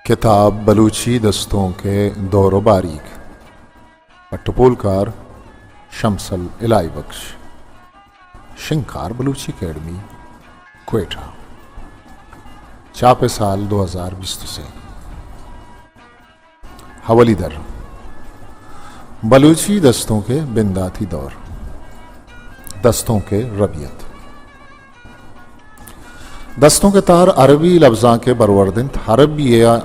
کتاب بلوچی دستونک ءِ دور ءُ باریگ۔ پٹ ءُ پولکار شمسل الہی بخش۔ شنگکار بلوچی اکیڈمی، کوئٹہ۔ چاپ سال دو ہزار بیست ءُ سے۔ اولی در، بلوچی دستونک ءِ بنداتی دور۔ دستونک ءِ ربیت۔ دستونک ءِ تہر عربی لبزانک ءِ برورد انت۔ عربی ءَ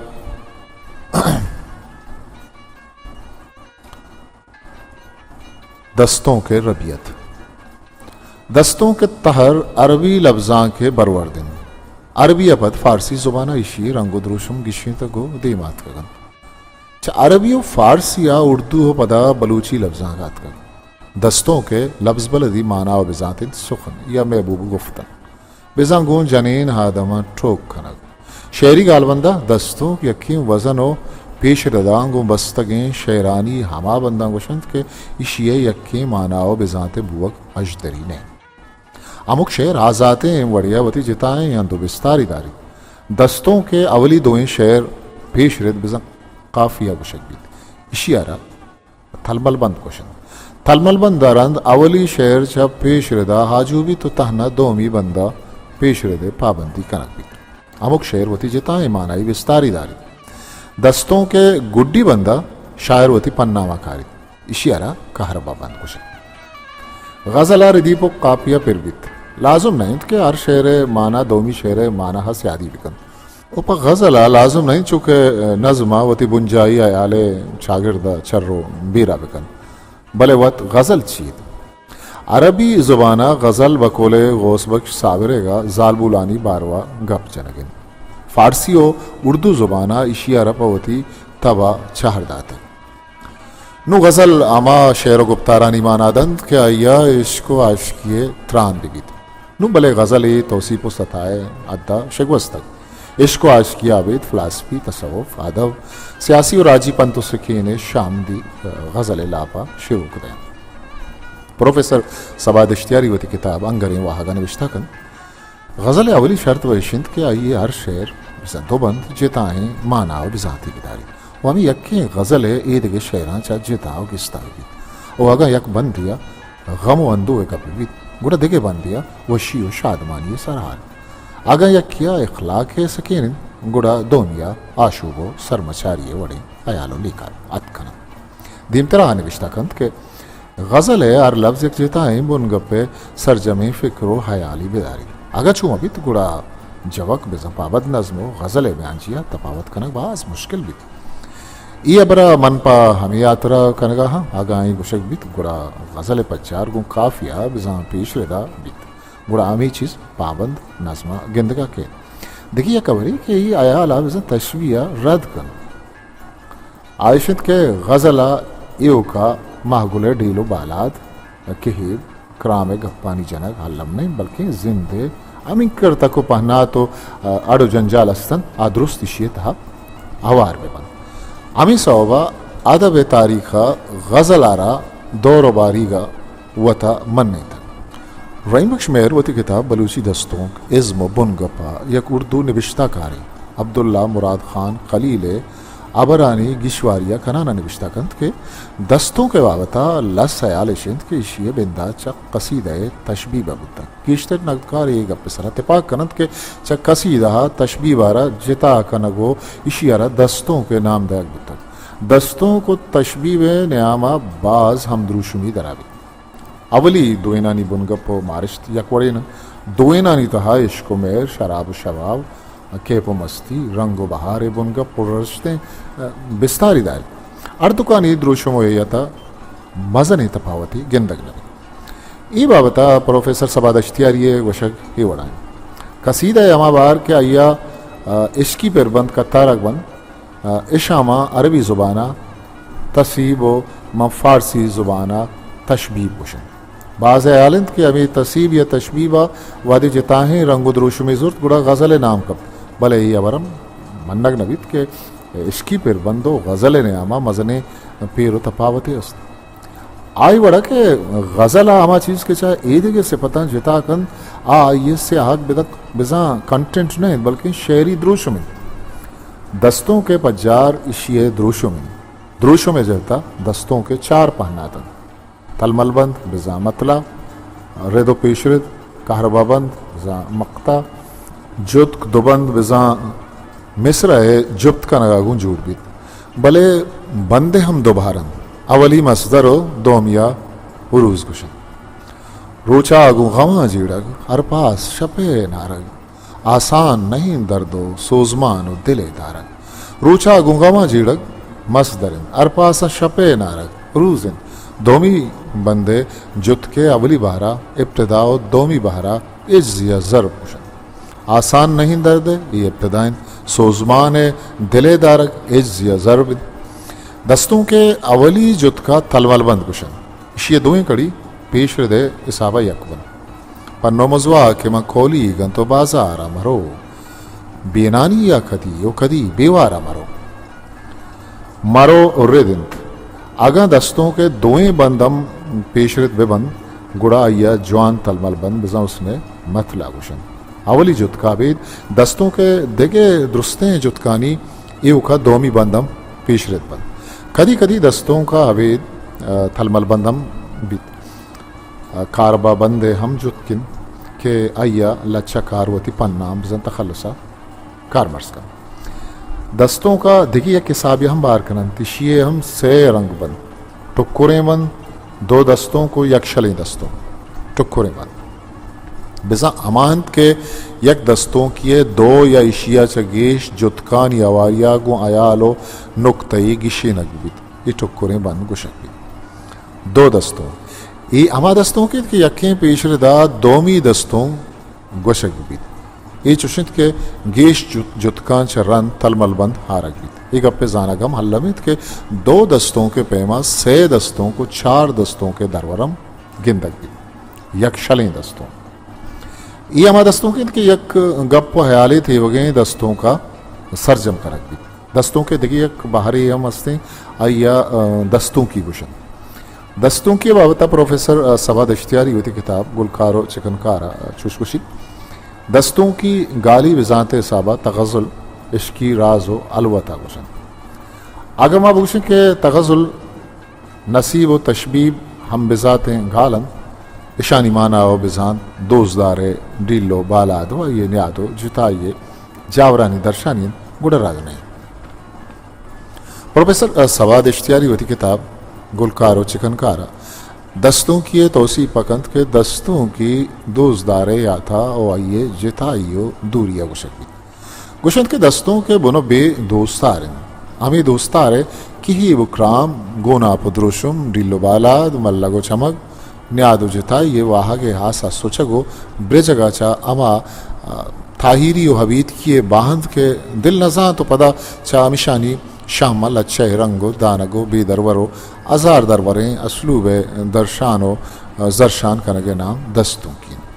دستونک ءِ ربیت۔ دستونک ءِ تہر عربی لبزانک ءِ برورد انت۔ عربی ءَ پد فارسی زبان ءَ ایشی ءِ رنگ ءُ دروشم گیشینتگ ءُ دیم ءَ آتکگ انت۔ چہ عربی ءُ فارسی ءَ اردو ءُ پدا بلوچی لبزانک آتکگ۔ دستونک ءِ لبز بلدی مانا ءُ بزانت انت سخن یا محبوب گفتن۔ بزاں گوں جنین آدماں ٹوک کنگ۔ شعری گالبند ءَ دستونک یکیں وزن ءُ پیش رداں گوں بستگیں شعرانی ہما بنداں گوشنت کہ ایشی ءِ یکیں مانا ءُ بزانت ءِ بوگ اژدری نہ انت۔ ہمک شعر آزاتیں وڑے ءَ وتی جتائیں ہند ءُ بستاری داریت۔ دستونک ءِ اولی دوئیں شعر پیش رد بزاں قافیہ گوشگ بیت۔ ایشی ءَ را تلمل بند گوشنت۔ تلمل بند ءَ رند اولی شعر چہ پیش رد ءَ آجو بیت ءُ تہنا دومی بند ءَ پیش رد ءِ پابندی کنگ بیت۔ ہمک شعر وتی جتائیں مانائی بستاری داریت۔ دستونک ءِ گڈی بند ءَ شاعر وتی پنامہ کاریت۔ ایشی ءَ را کہربا بند گوشنت۔ غزل ءَ ردیپ ءُ قافیہ پر بیت۔ لازم نہ انت کہ ہر شعر ءِ مانا دومی شعر ءِ مانا ءَ سیادی بکنت۔ ءُ پہ غزل ءَ لازم نہ انت چو کہ نظم ءَ وتی بنجاہی ہیال ءِ چاگرد ءَ چر ءُ بیرا بکنت، بلے وت غزل چی انت؟ عربی زبان ءَ غزل بقول غوث بخش صابر ئیگ ءَ زالبولانی باروا گپ جنگ انت۔ فارسی ءُ اردو زبان ءَ ایشی ءَ را پہ وتی تب ءَ چہر داتگ۔ نوں غزل ہما شعر ءُ گپتارانی مانا دنت کہ آئی ءَ عشق ءُ عاشقی ءِ تران بہ بیت۔ نوں بلے غزل ءِ توسیپ ءُ ستا ءِ حد ءَ شگوستگ۔ عشق ءُ عاشقی ءَ ابید فلاسفی، تصوف، ادب، سیاسی ءُ راجی پنت ءُ سکین ءِ شاہمندی غزل ءِ لاپ ءَ شروک دئینت۔ پروفیسر صبا دشتیاری وتی کتاب انگریں واہگ ءَ نبشتہ کنت، غزل ءِ اولی شرط وَ ایش انت کہ آئی ءِ ہر شعر بزاں دو بند جتائیں مانا ءُ بزانتے بداریت ءُ ہمے یکیں غزل ءِ ایدگہ شعراں چہ جتا ءُ گستا بہ بیت ءُ اگاں یک بندے ءَ غم ءُ اندوہ ءِ گپ بیت، گڑا دگہ بندے ءَ وشی ءُ شادمانی ءِ سرحال۔ اگاں یکے ءَ اخلاق ءِ سکین انت، گڑا دومی ءَ آشوب ءُ سرمچاری ءِ وڑیں ہیال ءُ لیکہ اتک کننت۔ دیمترا آ نبشتہ کنت کہ غزل ءِ ہر لبز یک جتائیں بنگپ ءِ سرجمیں فکر ءُ ہیالے بداریت۔ اگاں چو مہ بیت، گڑا جوک بزاں پابند نظم ءُ غزل ءِ میانجی ءَ تپاوت کنگ باز مشکل بیت۔ اے ہبر ءَ من پہ ہمے ہاترا کنگ ءَ آں، اگاں اے گوشگ بیت، گڑا غزل ءِ پجار گوں قافیہ بزاں پیش ردا بیت، گڑا ہمے چیز پابند نظم ءَ گندگ ءَ کیت۔ دگہ یک ہبرے کہ اے ہیال ءَ بزاں تشبیہ ءَ رد کنت۔ آ ایش انت کہ غزل ءَ ایوک ءَ ماہگل ءِ ڈیل ءُ بالاد، کہیب، کرام ءِ گپانی جنگ الم نہ انت، بلکیں زند ءِ ہمینکر تک ءُ پہنات ءُ اڑ ءُ جنجال است انت، آ درست ایشی ءِ تہا ہوار بہ بنت۔ ہمے سوب ءَ ادب ءِ تاریخ ءَ غزل ءَ را دور ءُ باریگ ءَ وت ءَ منینتگ۔ رحیم بخش مہر وتی کتاب بلوچی دستونک، ازم ءُ بنگپ ءَ یک اردو نبشتہ کارے عبداللہ مراد خان خلیل ءِ ہبرانی گیشواری ءَ کنان ءَ نبشتہ کنت کہ دستونک ءِ بابت ءَ لس ہیال اش انت کہ ایشی ءِ بندات چہ قصیدہ ءِ تشبیب ءَ بوتگ۔ گیشتر نگدکار اے گپ ءِ سرا تپاک کننت کہ چہ قصیدہ ءَ تشبیب ءَ را جتا کنگ ءُ ایشی ءَ را دستونک ءِ نام دئیگ بوتگ۔ دستونک ءُ تشبیب ءِ نیام ءَ باز ہمدروشمی درا بیت۔ اولی دوئینانی بنگپ ءُ مارشت یک وڑین انت۔ دوئینانی تہا عشق ءُ مہر، شراب ءُ شباب، کیپ ءُ مستی، رنگ ءُ بہار ءِ بنگپ پررشتیں، ءَ، بستاری داریت۔ ہر دکانی دروشم ءُ ہیئت ءَ مزنیں تپاوتے گندگ نہ بیت۔ اے بابت ءَ پروفیسر صبا دشتیاری ءِ گوشگ اے وڑا انت۔ قصیدہ ءِ ہما بہر کہ آئی ءَ، ءَ، عشقی پربند کتارگ بنت، ءَ، اشاں ما عربی زبان ءَ تصیب ءُ ما فارسی زبان ءَ تشبیب گوشیں۔ باز ہیال انت کہ ہمے تصیب یا تشبیب ءَ وہدے جتاہیں رنگ ءُ دروشمے زرت گڑا غزل ءِ نام کپت، بلے اے ہبر ہم منگ نہ بیت کہ عشقی پربند ءُ غزل ءِ نیام ءَ مزنیں پیر ءُ تپاوتے است۔ آئی وڑا کہ غزل ءَ ہما چیز کہ چہ ایدگہ سپتاں جتا کنت، آ آئی ءِ سیاہگ بدک بزاں کنٹنٹ نہ انت، بلکیں شعری دروشم انت۔ دستونک ءِ پجار ایشی ءِ دروشم انت۔ دروشم ءِ جہت ءَ دستونک ءِ چار پہنات انت: تلمل بند بزاں متلا، رد و پیشرد، کہربا بند بزاں مقطع، جتک دو بند بزاں مصرع ءِ جپت کنگ ءَ گوں جوڑ بیت۔ بلے بند ءِ ہم دو بہر انت، اولی مصدر و دومی ءَ عروض گوش انت۔ روچا گوں غماں جیڑگ، ہر پاس شپ ءِ نارگ، آسان نہ انت درد و سوزمان و دل ءِ دارگ۔ روچا گوں غماں جیڑگ مصدر انت، ہر پاساں شپ ءِ نارگ عروض انت۔ دومی بند ءِ جتک ءِ اولی بہر ءَ ابتدا و دومی بہر ءَ عجزی ءَ ضرب گوش انت۔ آسان نہ انت درد ءِ، اے ابتدا انت۔ سوزمان ءِ دل ءِ دارگ عجزی ءَ ضرب انت۔ دستونک ءِ اولی جتک ءَ تلمل بند گوش انت۔ ایشی ءِ دوئیں کڑی پیش رد ءِ حساب ءَ یک بنت۔ پہ نمزوا کہ من کولیگ انت و بازار ءَ مرو، بینانی یا کدی و کدی بیوار ءَ مرو۔ مرو رد انت۔ اگاں دستونک ءِ دوئیں بند ہم پیش رد بہ بنت، گڑا آئی ءَ جوان تلمل بند بزاں حسن ءِ متلا گوش انت۔ اولی جتک ءَ ابید دستونک ءِ دگہ درستیں جتکانی ایوک ءَ دومی بند ہم پیش رد بنت۔ کدی کدی دستونک ءَ ابید، آ، تلمل بند ہم بیت۔ کاربا بند ءِ ہم جتک انت کہ آئی ءَ لچہ کار وتی پناں بزاں تخلص ءَ کارمرز کنت۔ دستونک ءَ دگہ یک حسابے ہم بار کن انت، ایشی ءِ ہم سئے رنگ بنت، ٹکریں بند، دو دستونک و یک شلیں دستونک۔ ٹکریں بند بزاں ہما انت کہ یک دستونکے ءِ دو یا ایشی ءَ چہ گیش جتکانی ہواری ءَ گوں ہیال و نکتہ یے گیشینگ بہ بیت، اے ٹکریں بند گوشگ بیت۔ دو دستونک۔ اے ہما دستونک انت کہ یکیں پیش رد ءَ دومی دستونک گوشگ بہ بیت۔ اے چوش انت کہ گیش جت-، جتکاں چہ رند تلمل بند ہارگ بیت۔ اے گپ ءِ زانگ ہم الم انت کہ دو دستونک ءِ پیما سئے دستونک و چار دستونک ءِ درور ہم گندگ بیت۔ یک شلیں دستونک۔ اے ہما دستونک انت کہ یک گپ و ہیالے تیوگیں دستونک ءَ سرجم کنگ بیت۔ دستونک ءِ دگہ یک بہرے ہم استیں، آئی ءَ، آ، دستونکی گوش انت۔ دستونکی ءِ بابت ءَ پروفیسر، آ، صبا دشتیاری وتی کتاب گلکار و چکنکار ءَ چوش گوشیت: دستونکی گالی بزانت ءِ حساب ءَ تغزل، عشقی راز و حلوت ءَ گوش انت۔ اگاں ما بگوشیں کہ تغزل، نسیب و تشبیب ہم بزاتیں گال انت، اشانی مانا و بزانت دوستدار ءِ ڈیل و بالاد و آئی ءِ نیاد و جتائی ءِ جاورانی درشانی انت، گڑا رد نہ انت۔ پروفیسر صبا دشتیاری وتی کتاب گلکار و چکنکار ءَ دستونکی ءِ توسیپ ءَ کنت کہ دستونکی دوستدار ءِ یات ءَ و آئی ءِ جتائی و دوری ءَ گوشگ بیت۔ گوشنت کہ دستونک ءِ بن و بے دوستار انت۔ ہمے دوستار ءِ کہیب و کرام، گوناپ و دروشم، ڈیل و بالاد، ملگ و چمگ، نیاد و جتائی ءِ واہگ ءِ ہاس ءَ سچگ و برجگ ءَ چہ ہما، آ، تاہیری و ہبیتکی ءِ باہند کہ دل نزانت و پدا چہ ہمیشانی شہم ءَ لچہ ءِ رنگ و دانگ و بے درور و ہزار دروریں اسلوب ءِ درشان و، آ، زرشان کنگ ءِ نام دستونکی انت۔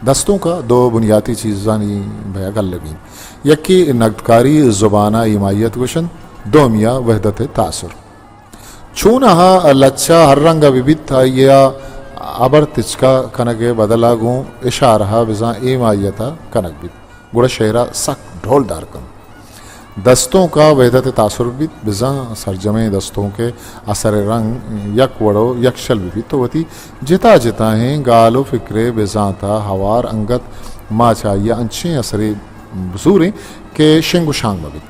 دستونک ءَ دو بنیاتی چیزانی بیگ المی انت۔ یکے نگدکاری زبان ءَ ایمائیت گوشنت، دومی ءَ وحدت تاثر۔ چوناہا لچہ ہر رنگ ءَ بہ بیت، آئی ءَ ہبر تچک ءَ کنگ ءِ بدل ءَ گوں اشارہ ءَ بزاں ایمائیت ءَ کنگ بیت، گڑا شعر ءَ سک ڈولدار کنت۔ دستونک ءَ وحدت تاثر بیت، بزاں سرجمیں دستونک ءِ اثر ءِ رنگ یک وڑ و یکشل بہ بیت و وتی جتا جتائیں گال و فکر ءِ بزانت ءَ ہوار انگت ما چہ آئی ءَ انچیں اثرے بزوریں کہ شنگ و شانگ مہ بیت۔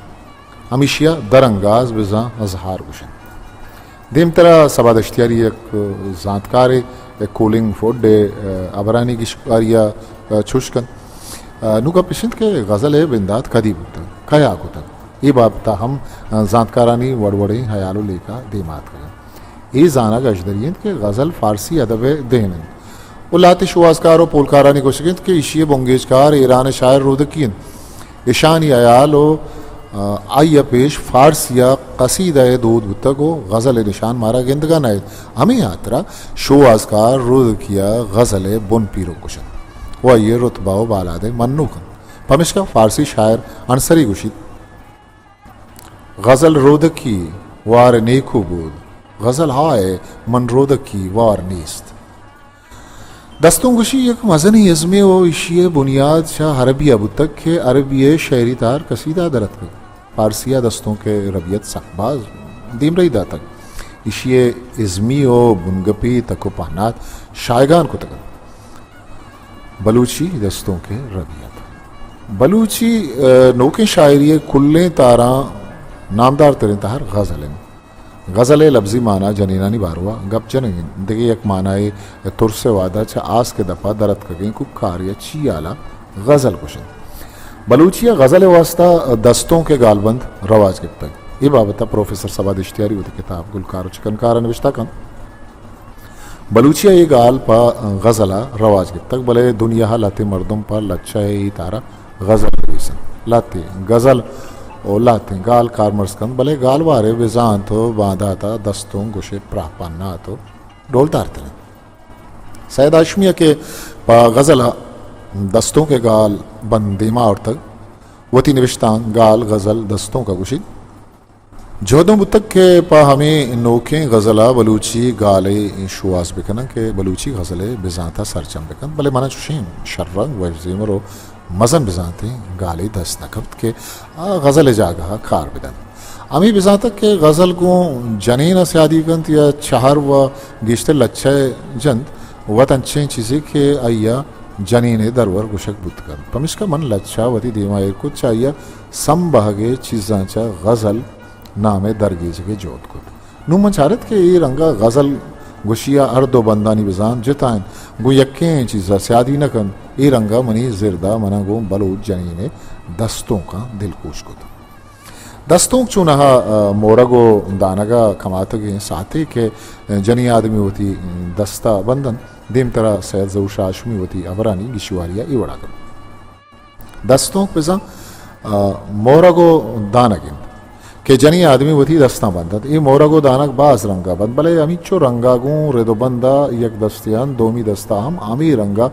ہمیشی ءَ درانگاز بزاں اظہار گوشنت۔ دیمترا صبا دشتیاری یک زانتکارے، یک کولنگ فوڈ ءِ ہبرانی گیشکاری ءَ چوش کنت۔ نوں گپ اش انت کہ غزل ءِ بندات کدی بوتگ، کیا کتگ؟ اے بابت ءَ ہم زانتکارانی وڑ وڑیں ہیال و لیکہ دیم ءَ اتکگ انت۔ اے زانگ اژدری انت کہ غزل فارسی ادب ءِ دیم انت و لہتے شوہازکار و پولکارانی گوشگ انت کہ ایشی ءِ بنگیجکار ایران ءِ شاعر رودکی انت۔ اشانی ہیال و، آ، آئی ءَ پیش فارسی ءَ قصیدہ ءِ دود بوتگ و غزل ءِ نشان مارا گندگ ءَ نئیت۔ ہمے ہاترا شوہازکار رودکی ءَ غزل ءِ بن پیرک گوشنت و آئی ءِ رتبہ و بالاد ءِ منوک انت۔ پمیشکا فارسی شاعر انصری گوشیت: غزل رودکی وار نیکو بود، غزل ہائے من رودکی وار نیست۔ دستونک گوشی یک مزنیں ازمے و ایشی ءِ بنیاد چہ عربی ءَ بوتگ کہ عربی ءِ شعری تہر قصیدہ در اتکگ۔ پارسی ءَ دستونک ءِ ربیت سک باز دیمرئی داتگ۔ ایشی ءِ ازمی ءُ بنگپی تک ءُ پہنات شایگان کتگ اَنت۔ بلوچی دستونک ءِ ربیت۔ بلوچی، ءَ، نوکیں شاعری ءِ کلیں تاراں نامدار تریں تہر غزل اِنت۔ غزل ءِ لبزی مانا جنینانی باروا گپ جنگ اِنت۔ دگہ یک مانائے ترس ءِ وہدا چہ آسک ءِ دپا در اتکگیں کوکار یا چیہالا غزل گوش اَنت۔ بلوچی ءَ غزل ءِ واستا دستونک ءِ گالبند رواج گپتگ۔ اے بابت ءَ پروفیسر صبا دشتیاری وتی کتاب گلکار ءُ چکنکار ءَ نبشتہ کنت۔ بلوچی ءَ اے گال پہ غزل ءَ رواج گپتگ، بلے دنیا ءَ لہتیں مردم پہ لچہ ءِ اے تہر ءَ غزل نویس اَنت۔ لہتیں غزل ءُ لہتیں گال کارمرز کنت، بلے گالوارے بزانت ءُ باندات ءَ دستونک گوش ئے پراہ پہنات ءُ ڈولدار تر اِنت۔ سید ہاشمی ءَ کہ پہ غزل ءَ دستونک ءِ گال بند دیما آورتگ، وتی نبشتانک گال غزل دستونک ءَ گوشیت۔ جہد اوں بوتگ کہ پہ ہمے نوکیں غزل ءَ بلوچی گالے شوہاز بکناں کہ بلوچی غزل ءِ بزانت ءَ سرجم بکنت، بلے من ءَ چوشیں شررنگ، وشزیمر ءُ مزن بزانتیں گالے دست نہ کپت کہ آ غزل ءِ جاگہ ءَ کار بدنت۔ ہمے بزانتگ کہ غزل گوں جنین ءَ سیادی کنت یا چہر ءُ گیشتر لچہ ءَ جنت، وت انچیں چیزے کہ آئی ءَ جنین ءِ درور گوشگ بوت کنت۔ پمیشکا من لچہ ءَ وتی دیما ایر کت، چہ آئی ءَ سمبہگ ءِ چیزاں چہ غزل نام ءِ درگیجگ ءِ جہد کت۔ نوں من چارت کہ اے رنگ ءَ غزل گوشی ءَ ہر دو بندانی بزانت جتا اِنت، گوں یکیں چیز ءَ سیادی نہ کنت۔ اے رنگ ءَ منی زرد ءَ من ءَ گوں بلوچ جنین ءِ دستونکاں دلکوش کت۔ دستونک چوناہا، ءَ، مورگ ءُ دانگ ءَ کماتگیں ساعتے کہ جنی آدمی وتی دست ءَ بند اَنت۔ دیمترا سید ظہور شاہ ہاشمی وتی ہبرانی گیشواری ءَ اے وڑا کنت۔ دستونک بزاں، ءَ، مورگ ءُ دانگ اِنت کہ جنی آدمی وتی دستاں بند اَنت۔ اے مورگ ءُ دانگ باز رنگ ءَ بنت، بلے ہمینچو رنگ ءَ گوں رد ءُ بند ءَ یک دستے اَنت، دومی دست ءَ ہم ہمے رنگ ءَ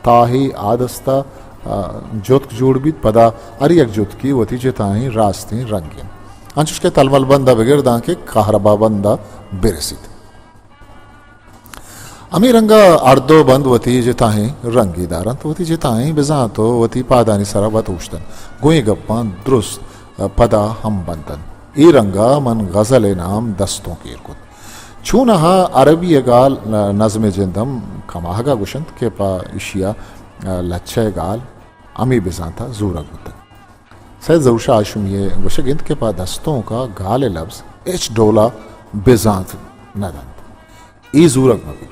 تاہے آ دست ءَ، ءَ، جتک جوڑ بیت، پدا ہر یک جتکے وتی جتائیں راستیں رنگے اِنت۔ انچوش کہ تلمل بند ءَ بگر دانکہ کہربا بند ءَ برسیت۔ ہمے رنگ ءَ ہر دو بند وتی جتائیں رنگے دار اَنت، وتی جتائیں بزانت ءُ وتی پادانی سرا وت اوشت اَنت۔ گوں اے گپاں درست پدا ہم بند اَنت۔ اے رنگ ءَ من غزل ءِ نام دستونک ایر کت۔ چوناہا عربی ءِ گال نظم جند ہم کماہگ ءَ گوش اَنت کہ پہ ایشی ءَ لچہ ءِ گال ہمے بزانت ءَ زورگ بوتگ۔ سید ظہور شاہ ہاشمی ءِ گوشگ اِنت کہ پہ دستونک ءَ گال ءِ لبز ہچ ڈول ءَ بزانت نہ دنت۔ اے زورگ مہ بیت۔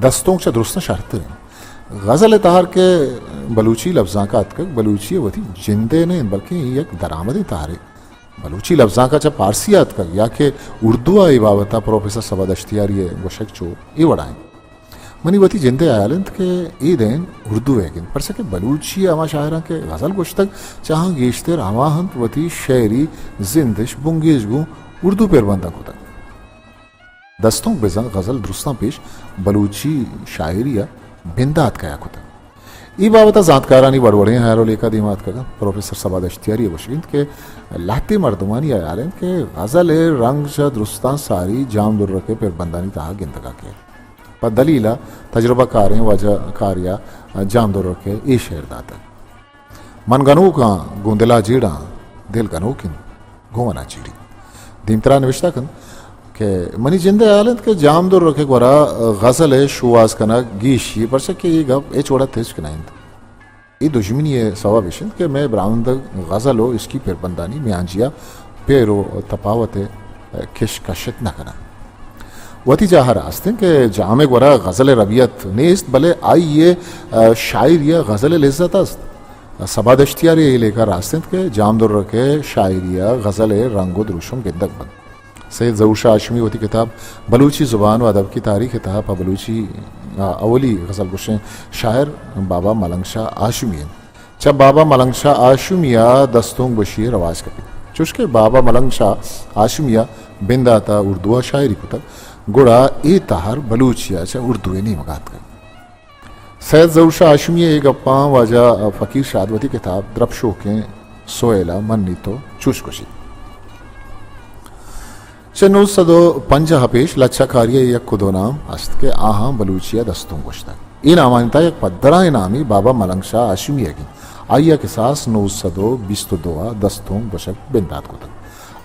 دستونک چہ درستاں شرتر اِنت۔ غزل ءِ تہر کہ بلوچی لبزانک ءَ اتکگ، بلوچی ءِ وتی جندے نہ اِنت، بلکیں اے یک درآمدیں تہرے۔ بلوچی لبزانک ءَ چہ پارسی ءَ اتکگ یا کہ اردو ءَ، اے بابت ءَ پروفیسر صبا دشتیاری ءِ گوشگ چو اے وڑا اِنت۔ منی وتی جند ءِ ہیال اِنت کہ اے دین اردو ئیگ اِنت، پرچا کہ بلوچی ءِ ہما شاعراں کہ غزل گوشتگ، چہ آہاں گیشتر ہما اَنت وتی شعری زند اِش بنگیج گوں اردو پربنداں کتگ۔ دستونک بزاں غزل درستاں پیش بلوچی شاعری ءَ بندات کیا کتگ۔ اے بابت ءَ زانتکارانی وڑ وڑیں ہیال ءُ لیکہ دیما اتکگ اَنت۔ پروفیسر صبا دشتیاری ءِ گوشگ اِنت کہ لہتیں مردمانی ہیال اِنت کہ غزل ءِ رنگ چہ درستاں ساری جام درک ءِ پربندانی تہا گندگ ءَ کئیت۔ پہ دلیل ءَ تجربہ کاریں واجہ کاریا جام درک ءِ اے شعر داتگ: من گنوک آں، گوں دل ءَ جیڑاں، دل گنوک اِنت، گوں من ءَ جیڑیت۔ دیمترا نبشتہ کنت کہ منی جند ءِ ہیال اِنت کہ جام درک ءِ گورا غزل ءِ شوہاز کنگ گیشی، پرچا کہ اے گپ ہچ وڑا تچک نہ اِنت۔ اے دژمنی ءِ سوب اِش اِنت کہ مئے براہندگ غزل ءُ اشکی پربندانی میانجی ءَ پیر ءُ تپاوت ءِ کش کشت نہ کناں۔ وتی جاہ ءَ راست اِنت کہ جام ءِ گورا غزل ءِ ربیت نیست، بلے آئی ءِ شاعری ءَ غزل ءِ لذت است۔ صبا دشتیاری ءِ اے لیکہ راست اِنت کہ جام درک ءِ شاعری ءَ غزل ءِ رنگ ءُ دروشم گندگ بنت۔ سید ظہور شاہ ہاشمی وتی کتاب بلوچی زبان و ادب کی تاریخ ءِ تہا پہ بلوچی ءَ اولی غزل گوشیں شاعر بابا ملنگ شاہ ہاشمی اِنت۔ چہ بابا ملنگ شاہ ہاشمی ءَ دستونک گوشی ءِ رواج کپیت۔ چوشکہ بابا ملنگ شاہ ہاشمی ءَ بندات ءَ اردو ءَ شاعری کتگ، گڑا اے تہر بلوچی ءَ چہ اردو ءِ نیمگ ءَ اتکگ۔ سید ظہور شاہ ہاشمی ءِ اے گپاں واجہ فقیر شاد وتی کتاب درپشوکیں سہیل ءَ منیت و چوش گوشیت: چہ نو سد و پنجاہ ءَ پیش لچہ کاری ءِ یک و دو نام است کہ آہاں بلوچی ءَ دستونک گوشتگ۔ اے نامانی تہا یک پدرائیں نامے بابا ملنگ شاہ ہاشمی ئیگ انت۔ آئی ء کساس نو سد و بیست و دو ء دستونک گوشگ بندات کتگ۔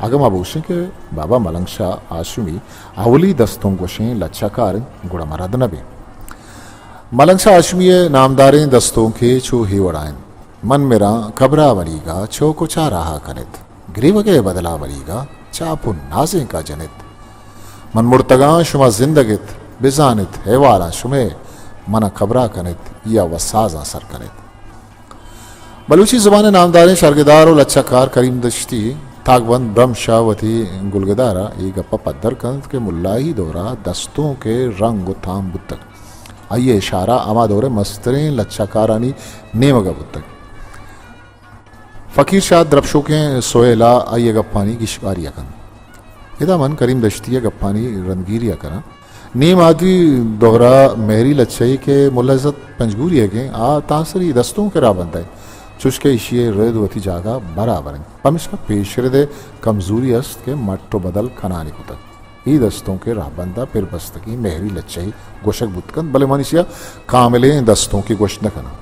اگاں ما بگوشیں کہ بابا ملنگ شاہ ہاشمی اولی دستونک گوشیں لچہ کار انت، گڑا ما رد نہ بیں۔ ملنگ شاہ ہاشمی ء نامداریں دستونکے چو اے وڑا انت: من مراں کبرا ولیگا چوک و چاراہا کنت، گریوگے بدلا ولیگا چاپ و نازینکا جنت۔ من مرتگاں، شما زندگ ات، بزانت، احوالاں شمے، منا کبرا کنت یا و سازاں سر کنت۔ بلوچی زبان ء نامداریں شرگدار و لچہ کار کریم دشتی تاکبند برم شاہ وتی گلگدار ء اے گپ ء پدر کنت کہ ملائی دور ء دستونک ء رنگ و تام بوتگ۔ آئی ء اشارہ ہما دور ء مستریں لچہ کارانی نیمگ ء بوتگ۔ فقیر شاد درپشوکیں سہیل ء آئی ء گپانی گیشواری ء کنت۔ ادا من کریم دشتی ء گپانی رندگیری ء کناں۔ نیم آدی دہرا مہری لچہی کہ ملا عزت پنجگوری ء گیں، آ تانسری دستونک ء راہبند ء، چوشکہ ایشی ء رد وتی جاگہ برابر انت۔ پمیشکا پیشرد ء کمزوری است کہ مٹ و بدل کنانی کتگ۔ اے دستونک ء راہبند ء پر بستگیں مہری لچہی گوشگ بوت کنت، بلے من ایشی ء کاملیں دستونکے گوشت نہ کناں۔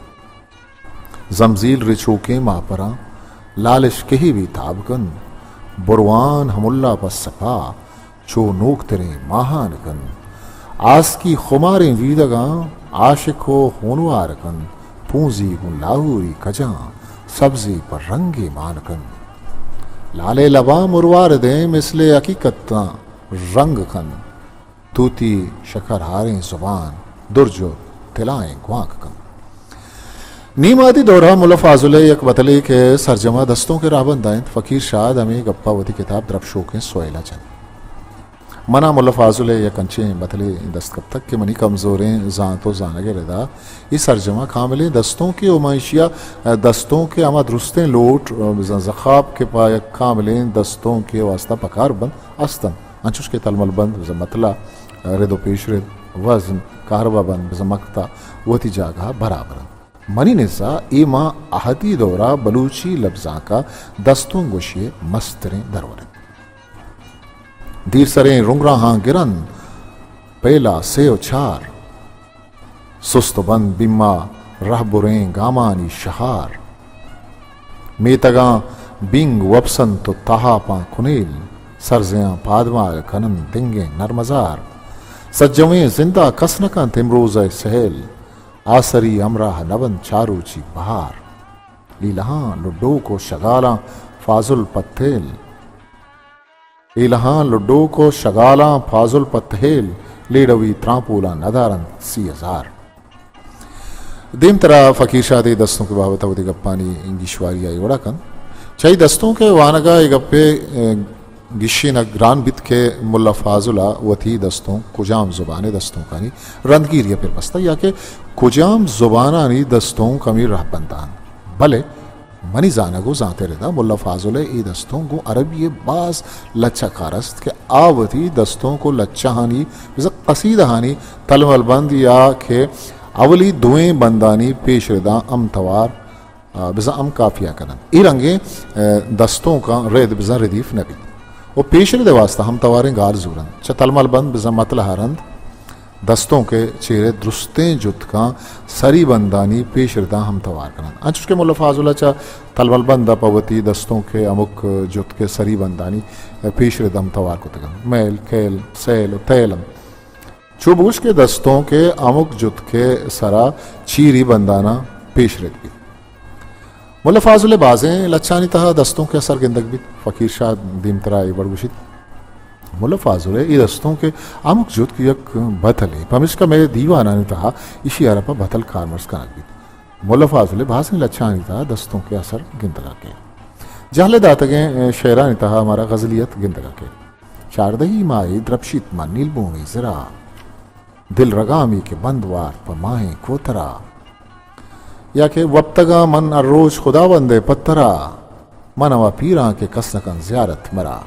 زمزیل رچوکیں ماپراں، لالش کہی بے تاب کن، بروان ہملا پہ سپا، چو نوکتریں ماہان کن۔ آسکی خماریں ویدگاں، عاشق و ہونوار کن، پونزی گوں لاہوری کجاں، سبزی پہ رنگے مان کن۔ لالے لباں مروار دیں، مثل حقیقتاں رنگ کن۔ توتی شکرہاریں زبان، درج و تلائیں گوانک کن۔ نیم آدی دورہ ملا فاضل ء یک بتلے کہ سرجما دستونک ء راہبند انت، فقیر شاد ہمے گپا وتی کتاب درپشوکیں سوئیلا جنت۔ منا ملا فاضل ء یک انچیں بتلے دست کپتگ کہ منی کمزوریں زانت و زانگ ء ردا اے سرجما کاملیں دستونکے و من ایشیا دستونک ء ہما درستیں لوٹ، بزاں زخاب کہ پہ یک کاملیں دستونکے واسطہ پکار بنت، است انت۔ انچوش کہ تلمل بند، بزاں متلا، رد و پیش رد، وزن، کہربا بند، بزاں مقطع وتی جاگہ برابر انت۔ منی نزا اے ماں اہدی دورا بلوچی لبزانکا دستونک گوشی مستریں درور انت۔ دیر سریں رنگراہاں گرن، پیلا سے و چار۔ سست و بند بیما رہبریں گامانی شہار۔ میتگاں بینگ وپسنت و تہاپاں کنیل، سرزیاں پادمال کننت دنگیں نرمزار۔ سجویں زندا کس نہ کنت امروز ء سہیل، آسری ہمراہ نہ بنت چاروچی بہار۔ لیلہاں لڈوک و شگالاں فاضل پتیل، ایلہاں لڈوک و شگالاں پازل پہ تہیل، لیڑوی ترانپولاں ندارنت سی ہزار۔ دیمترا فقیر شاد ء دستونک بابت ء وتی گپانی گیشواری ء وڑا کنت۔ چہ اے دستونک ء وانگ ء اے گپ ء گیشینگ گران بیت کہ ملا فاضل ء وتی دستونک کجام زبان ء دستونکانی رندگیری ء پر بستہ یا کہ کجام زبانانی دستونک ہمے رہبندان، بلے منی زانگ و زانت ء ردا ملا فاضل ء اے دستونک گوں عربی ء باز لچہ کار است کہ آ وتی دستونک و لچہانی بزاں قصیدہانی تلمل بند یا کہ اولی دوئیں بندانی پیش رداں ہم توار، آ، بزاں ہم قافیہ کننت۔ اے رنگیں، آ، دستونکاں رد بزاں ردیف نہ بیت و پیش رد ء واسطہ ہم تواریں گال زورنت۔ چہ تلمل بند بزاں متلہ ء رند دستونک ء چیر ء درستیں جتکاں سری بندانی پیش رداں ہم توار کننت۔ انچوش کہ ملا فاضل ء چہ تلمل بند ء پہ وتی دستونک ء ہمک جتک ء سری بندانی پیش رد ہم توار کتگ انت۔ میل، کیل، سیل و تیل انت۔ چو بگوش کہ دستونک ء ہمک جتک ء سرا چیری بنداناں پیش رد بیت۔ ملا فاضل ء بازیں لچھانی تہا دستونک ء اثر گندگ بیت۔ فقیر شاہ دیمترا اے وڑ گوشیت، ملا فاضل ء اے دستونک ء ہمک جتک یک بتلے، پمیشکا مئے دیوانانی تہا ایشی ء را پہ بتل کارمرز کنگ بیت۔ ملا فاضل ء بازیں لچھانی تہا دستونک ء اثر گندگ ء کیت۔ جہل ء داتگیں شعرانی تہا مارا غزلیت گندگ ء کیت۔ چاردہی ماہے درپشیت ماں نیلبومے زرا، دل رگامی کہ بند وارت پہ ماہیں کوترا۔ یا کہ وپتگاں من ہر روچ خداوند ء پترا، من ہما پیراں کہ کس نہ کن زیارت مرا۔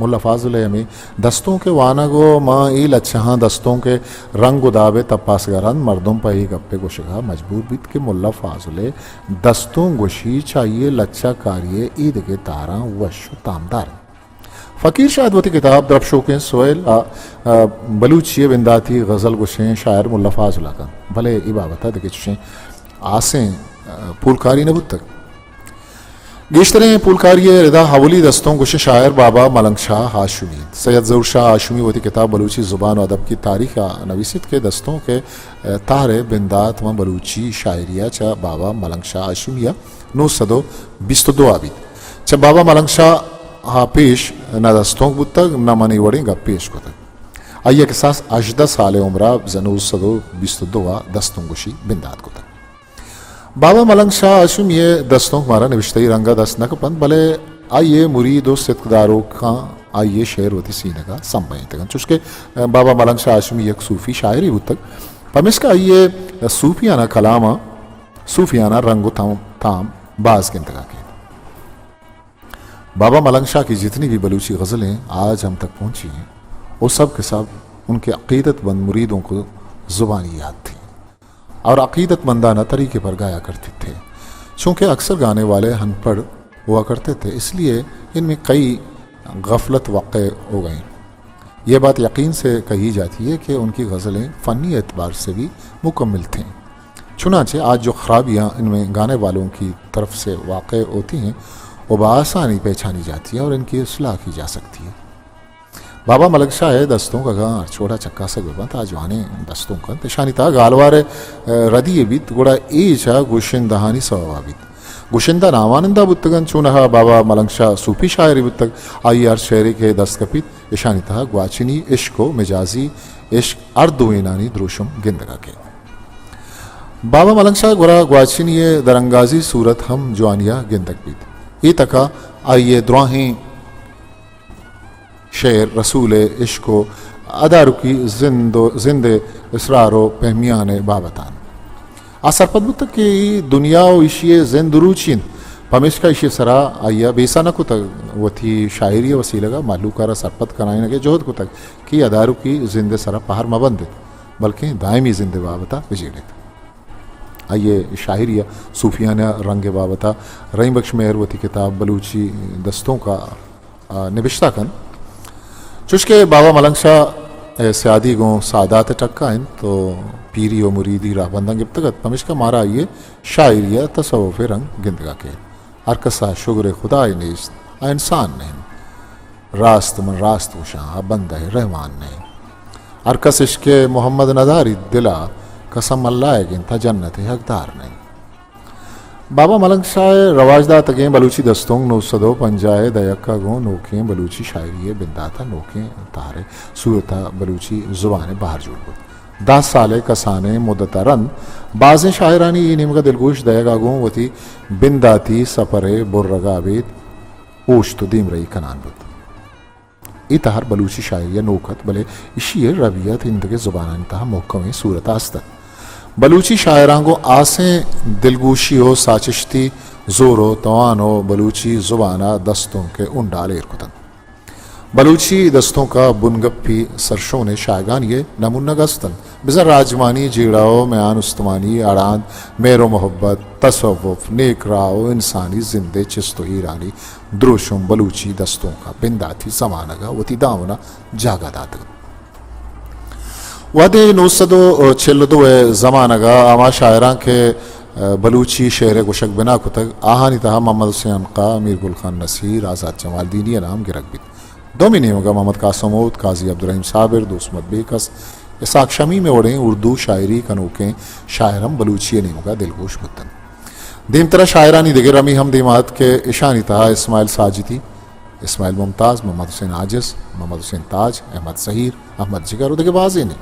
ملا فاضل ء ہمے دستونک ء وانگ و ماں اے لچہاں دستونک ء رنگ و داب ء تپاسگ ء رند مردم پہ اے گپ ء گوشگ ء مجبور بیت کہ ملا فاضل ء دستونک گوشی چہ آئی ء لچہ کاری ء ایدگہ تہراں وش و تامدار انت۔ فقیر شاد وتی کتاب درپشوکیں سوئیل ء، ء، بلوچی ء بنداتی غزل گوشیں شاعر ملا فاضل ء کنت، بلے اے بابت ء دگہ چشیں ہاسیں، ء، پولکاری نہ بوتگ۔ گیشتریں پولکاری ءِ ردا اولی دستونک گوشیں شاعر بابا ملنگ شاہ ہاشمی انت۔ سید ظہور شاہ ہاشمی وتی کتاب بلوچی زبان و ادب کی تاریخ ءَ نویسیت کہ دستونک ءِ تہر ءِ بندات ماں بلوچی شاعری ءَ چہ بابا ملنگ شاہ ہاشمی ءَ نو سد و بیست و دو ءَ بیت۔ چہ بابا ملنگ شاہ ءَ پیش نہ دستونک بوتگ، نہ من اے وڑیں گپے اش کتگ۔ آئی ءِ کساس ہژدہ سال ءِ عمر ءَ بزاں نو سد و بیست و دو ءَ دستونک گوشی بندات کتگ۔ بابا ملنگ شاہ ہاشمی ءِ دستونک مارا نبشتہی رنگ ءَ دست نہ کپنت، بلے آئی ءِ مرید و ستکداروکاں آئی ءِ شعر وتی سینگ ءَ سمبہینتگ انت، چوشکہ بابا ملنگ شاہ ہاشمی یک صوفی شاعرے بوتگ، پمیشکا آئی ءِ صوفیانہ کلاماں صوفیانہ رنگ و تام، تام باز گندگ ءَ کیت۔ بابا ملنگ شاہ کی جتنی بھی بلوچی غزلیں آج ہم تک پہنچی ہیں، وہ سب کے سب ان کے عقیدت مند مریدوں کو زبانی یاد تھی اور عقیدت مندانہ طریقے پر گایا کرتے تھے۔ چونکہ اکثر گانے والے ان پڑھ ہوا کرتے تھے، اس لیے ان میں کئی غفلت واقع ہو گئیں۔ یہ بات یقین سے کہی جاتی ہے کہ ان کی غزلیں فنی اعتبار سے بھی مکمل تھیں۔ چنانچہ آج جو خرابیاں ان میں گانے والوں کی طرف سے واقع ہوتی ہیں، وہ بآسانی پہچانی جاتی ہیں اور ان کی اصلاح کی جا سکتی ہے۔ بابا ملنگ شاہ ءِ دستونک اگاں ہرچ وڑا چکاسگ بہ بنت، آ جوانیں دستونک انت۔ اشانی تہا گالوار ءِ ردی یے بیت، گڑا اے چہ گشندہانی سوبا بیت۔ گشندہ ناوانندہ بوتگ انت، چونہا بابا ملنگ شاہ صوفی شاعرے بوتگ، آئی ءِ ہر شعرے کہ دست کپیت، اشانی تہا گواچنی عشق و مجازی عشق ہر دوئینانی دروشم گندگ ءَ کیت۔ بابا ملنگ شاہ گورا گواچنی ءِ درانگازی صورت ہم جوانی ءَ گندگ بیت۔ اے تک ءَ آئی ءِ دراہیں شعر رسول ءِ عشق و ادارکی زند و، زند ءِ اسرار و پہمیان ءِ بابت انت۔ آ سرپد بوتگ کہ اے دنیا و ایشی ءِ زند روچی انت، پمیشکا ایشی ءِ سرا آئی ءَ بیسہ نہ کتگ، وتی شاعری ءِ وسیلگ ءَ مہلوک ءَ را سرپد کنائینگ ءِ جہد کتگ کہ اے ادارکی زند ءِ سرا پہر مہ بندیت، بلکیں دائمی زند ءِ بابت ءَ بجیڑیت۔ آئی ءِ شاعری ءِ صوفیانہ رنگ ءِ بابت ءَ رحیم بخش مہر وتی کتاب بلوچی دستونک ءَ آ، نبشتہ کنت۔ چوشکہ بابا ملنگ شاہ ءِ سیادی گوں سادات ءِ ٹک ءَ انت و پیری و مریدی راہبنداں گپتگ ات، پمیشکا مارا آئی ءِ شاعری ءَ تصوف ءِ رنگ گندگ ءَ کیت۔ ہر کس ءَ شگر خدا ءِ نیست، آ انسان نہ انت۔ راست من راست گوشاں، آ بندہ رحمان نہ انت۔ ہر کس عشق محمد نداری دل ءَ، قسم اللہ ءِ گنت، آ جنت ءِ حقدار نہ انت۔ بابا ملنگ شاہ ءِ رواج داتگیں بلوچی دستونک نو سد و پنجاہ ءِ دہک ءَ گوں نوکیں بلوچی شاعری ءِ بندات ءَ نوکیں تہر ءِ صورت ءَ بلوچی زبان ءِ بہر جوڑ بوت۔ دہ سال ءِ کسانیں مدت ءَ رند بازیں شاعرانی اے نیمگ ءَ دلگوش دئیگ ءَ گوں وتی بنداتی سپر ءِ برگ ءَ ابید اوشت و دیمرئی کنان بوت۔ اے تہر بلوچی شاعری ءِ نوک ات، بلے ایشی ءِ ربیت ایندگہ زبانانی تہا مھکمیں صورت ءَ است ات۔ بلوچی شاعراں گوں ہاسیں دلگوشی و ساچشتی زور و توان و بلوچی زبان ءَ دستونک ءِ ہنڈال ایر کت انت۔ بلوچی دستونک ءَ بنگپی سرشون ءِ شاہگانی ءِ نمونگ است انت۔ بزاں راجمانی، جیڑہ و میان استمانی، اڑاند، مہر و محبت، تصوف، نیک راہ و انسانی زند ءِ چست و ایرانی دروشم بلوچی دستونک ءَ بنداتی زمانگ ءَ وتی دامن ءَ جاگہ داتگ۔ وہدے نو سد و چل و دو ءِ زمانگ ءَ ہما شاعراں کہ بلوچی شعر ءِ گوشگ بنا کتگ، آہانی تہا محمد حسین عنقا، میر گل خان نصیر، آزات جمالدینی ءِ نام گرگ بیت۔ دومی نیمگ ءَ محمد قاسم ہوت، قاضی عبدالرحیم صابر، دوست محمد بیکس، اسحاق شمیم ءِ وڑیں اردو شاعری کنوکیں شاعر ہم بلوچی ءِ نیمگ ءَ دلگوش بوت انت۔ دیمترا شاعرانی دگہ رمی ہم دیما ات کہ اشانی تہا اسماعیل ساجدی، اسماعیل ممتاز، محمد حسین عاجز، محمد حسین تاج، احمد زہیر، احمد جگر و دگہ بازینے۔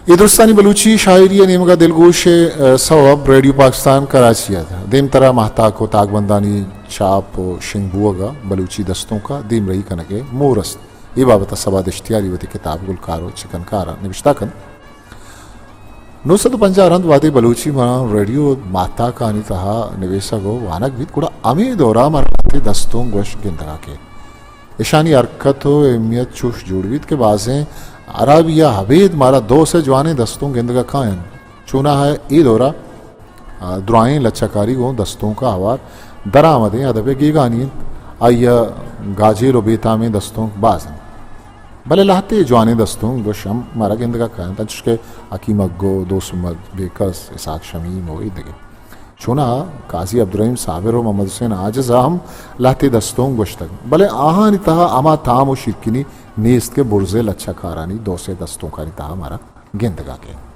اے درستانی بلوچی شاعری ءِ نیمگ ءَ دلگوش ءِ، ءَ، سوب ریڈیو پاکستان کراچی ءَ دیمترا ماہتاک و تاکبندانی چاپ و شنگ بوگ ءَ بلوچی دستونک ءَ دیمرئی کنگ ءِ مور است۔ اے بابت ءَ صبا دشتیاری وتی کتاب گلکار و چکنکار ءَ نبشتہ کنت۔ نو سد و پنجاہ ءَ رند وہدے بلوچی ماں ریڈیو ماہتاکانی تہا نویسگ و وانگ بیت، گڑا ہمے دور ءَ مارا وتی دستونک گوش گندگ ءَ کیت۔ اشانی حرکت و اہمیت چوش جوڑ بیت کہ بازیں ہرابی ءَ ابید مارا دو سے جوانیں دستونک گندگ ءَ کاینت۔ چوناہا اے دور ءَ، آ، درائیں لچہ کاری گوں دستونک ءَ ہوار درآمدیں ادب ءِ گیگانی انت۔ آئی ءَ گاجیل و بے تامیں دستونک باز انت۔ بلے لہتے جوانیں دستونک گوش ہم مارا گندگ ءَ کاینت، انچوش کہ حکیم اگو، دوست محمد بیکس، اسحاق شمیم و اے دگہ۔ چونا قاضی عبدالرحیم صابر و محمد حسین عاجز ء ہم لہتے دستونک گوشتگ، بلے آہانی تہا ہما تام و شیرکنی نیست کہ برز ء لچہ کارانی دو سے دستونکانی تہا مارا گندگا کئیت۔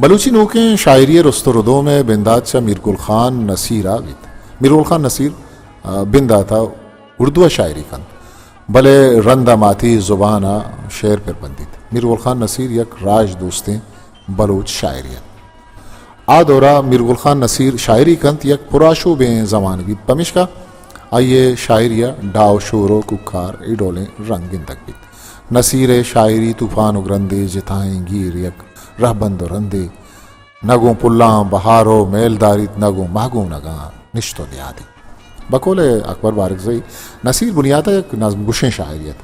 بلوچی نوکیں شاعری ء رست و ردوم ء بندات چہ میر گل خان نصیر ء بیت۔ میر گل خان نصیر، آ، بندات ء اردو ء شاعری کنت، بلے رند ء ماتی زبان ء شعر پر بندیت۔ میر گل خان نصیر یک راج دوستیں بلوچ شاعرے ات۔ آ دور ء میر گل خان نصیر شاعری کنت، یک پرآشوبیں زمانے بیت، پمیشکا آئی ء شاعری ء ڈاہ و شور و کوکار اے ڈولیں رنگ گندگ بیت۔ نصیر ء شاعری طوفان و گرندے، جتائیں گیر یک رہبند و رندے، نہ گوں پلاں بہار و میل داریت، نہ گوں مہگونگاں نشت و نیادی۔ بقول اکبر بارکزئی، نصیر بنیات ء یک نظم گوشیں شاعرے ات۔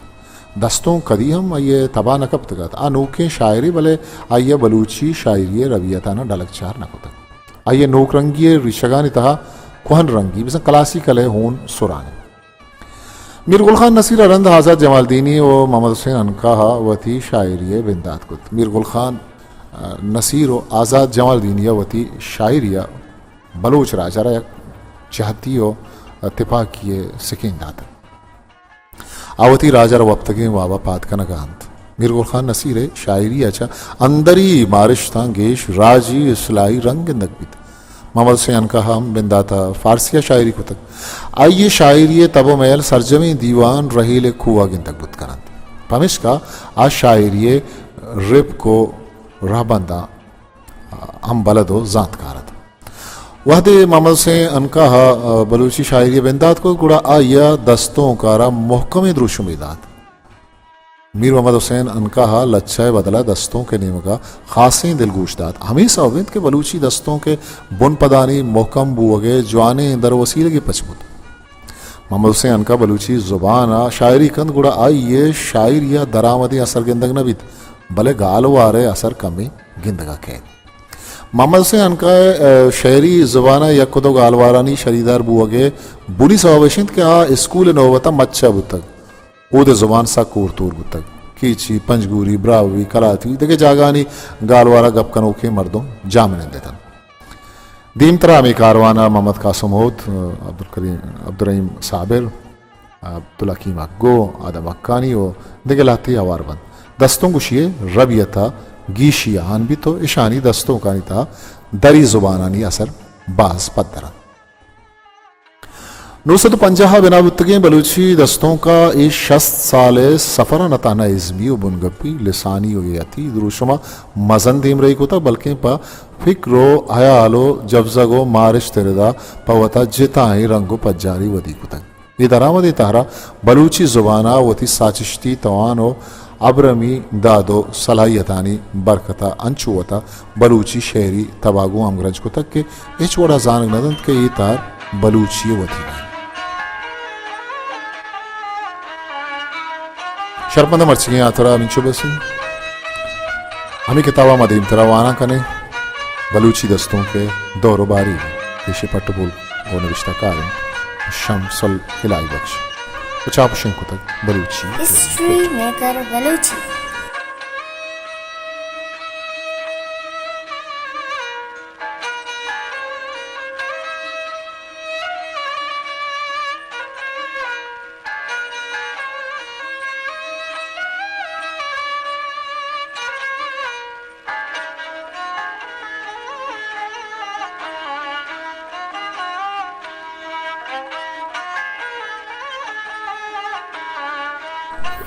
دستونک کدی ہم آئی ء تباہ نہ کپتگ ات۔ آ نوکیں شاعرے، بلے آئی ء بلوچی شاعری ء ربیتاناں ڈلگ چار نہ کتگ۔ آئی ء نوک رنگی ء ریشگانی تہا کوہن رنگی، بزاں کلاسیکل ء ہون سران انت۔ میر گل خان نصیر ء رند آزات جمالدینی و محمد حسین عنقا ء وتی شاعری ء بندات کت۔ میر گل خان، آ، نصیر و آزات جمالدینی ء وتی شاعری ء بلوچ راج ء را یک جہتی و تپاکی ء سکین داتگ۔ آ وتی راج ء را وپتگیں واب ء پاد کنگ ء انت۔ میر گل خان نصیر ء شاعری ء چہ اندری مارشتاں گیش راجی اصلاحی رنگ گندگ بیت۔ محمد حسین عنقا ہم بندات ء فارسی ء شاعری کتگ۔ آئی ء شاعری ء تب ء مئیل سرجمیں دیوان رحیل ء کوہ ء گندگ بوت کن انت۔ پمیشکا آ شاعری ء رپک و رہبنداں ہم بلد و زانتکار ات۔ وہدے محمد حسین عنقا ء بلوچی شاعری ء بندات کت، گڑا آئی ء دستونک ء را مہکمیں دروشمے دات۔ میر محمد حسین عنقا ء لچہ ء بدل ء دستونک ء نیمگ ء خاصیں دلگوش دات۔ ہمے سوب انت کہ بلوچی دستونک ء بن پدانی مہکم بوگ ء جوانیں در وسیلگے پچ بوت۔ محمد حسین عنقا بلوچی زبان ء شاعری کنت، گڑا آئی ء شاعری ء درآمدیں اثر گندگ نہ بیت، بلے گالوار ء اثر کمے گندگ ء کئیت۔ محمد حسین عنقا ء شعری زبان ء یک و دو گالوارانی شریدار بوگ ء بنی سوب اش انت کہ آ اسکول ء نوبت ء مچ ء بوتگ۔ اود ء زبان سک ہور تور بوتگ۔ کیچی، پنجگوری، براہوئی، کلاتی، دگہ جاگہانی گالوار ء گپ کنوکیں مردم جاہ منند اتنت۔ دیمترا ہمے کاروان ء محمد قاسم ہوت، عبدالکریم، عبدالرحیم صابر، عبدالحکیم حقگو، آدم حقانی و دگہ لہتے ہوار بنت۔ دستونک گوشی ء ربیت ء گیشی آہان بیت و اشانی دستونکانی تہا دری زبانانی اثر باز پدر انت۔ نو سد و پنجاہ ء بنا بوتگیں بلوچی دستونک ء اے شست سال ء سفر ء نہ تہنا ازمی و بنگپی، لسانی و ہیئتی دروشم ء مزن دیمرئی کتگ، بلکیں پہ فکر و ہیال و جبزگ و مارشت ء ردا پہ وتا جتائیں رنگ و پجاری ودی کتگ۔ اے درآمدیں تہرا بلوچی زبان ء وتی ساچشتی توان و ابرمی داد و صلاحیتانی برکت ء انچو وتا بلوچی شعری تباہ گوں ہمگرنچ کتگ کہ ہچ وڑا زانگ نہ دنت کہ اے تہر بلوچی ء وتی نہ انت۔ شرپمند ء مرچیگیں ہاترا ہمینچو بس انت۔ ہمے کتاب ء ما دیمترا وانان کنیں۔ بلوچی دستونک ء دور و باری، پیش پٹ و پول و نبشتہ کار انت شمس الہی بخش و چاپ و شنگ کتگ بلوچی۔ History maker Balochi.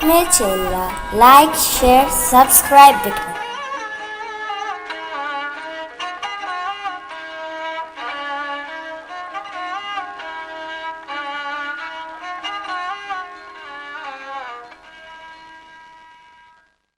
مئے چینل ء لائک، شیئر، سبسکرائب بکن۔